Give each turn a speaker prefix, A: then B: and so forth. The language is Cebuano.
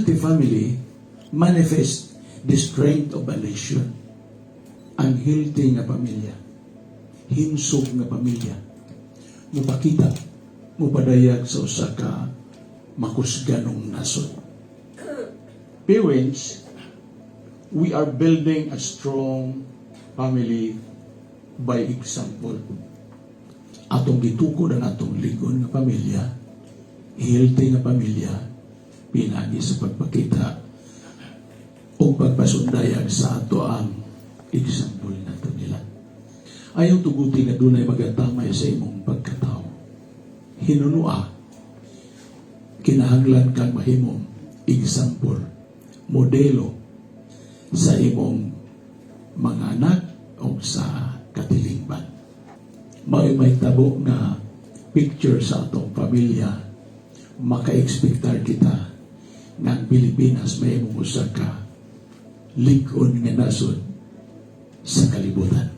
A: Healthy family manifest the strength of a nation. Ang healthy nga pamilya, himsog nga pamilya, mupakita, mupadayag sa usa ka makusganong nasod. Parents, we are building a strong family by example. Atong gitukod ang atong lig-on nga pamilya, healthy nga pamilya, pinagi sa pagpakita o pagpasundayag sa ato ang example nato nila. Ayaw tuguti nga dunay magatamay sa imong pagkatao. Hinunua, kinahanglan kang mahimong example, modelo sa imong mga anak o sa katilingban. May tabo nga picture sa atong pamilya, maka-expectar kita nga ang Pilipinas mahimong usa ka lig-on nga nasod sa kalibutan.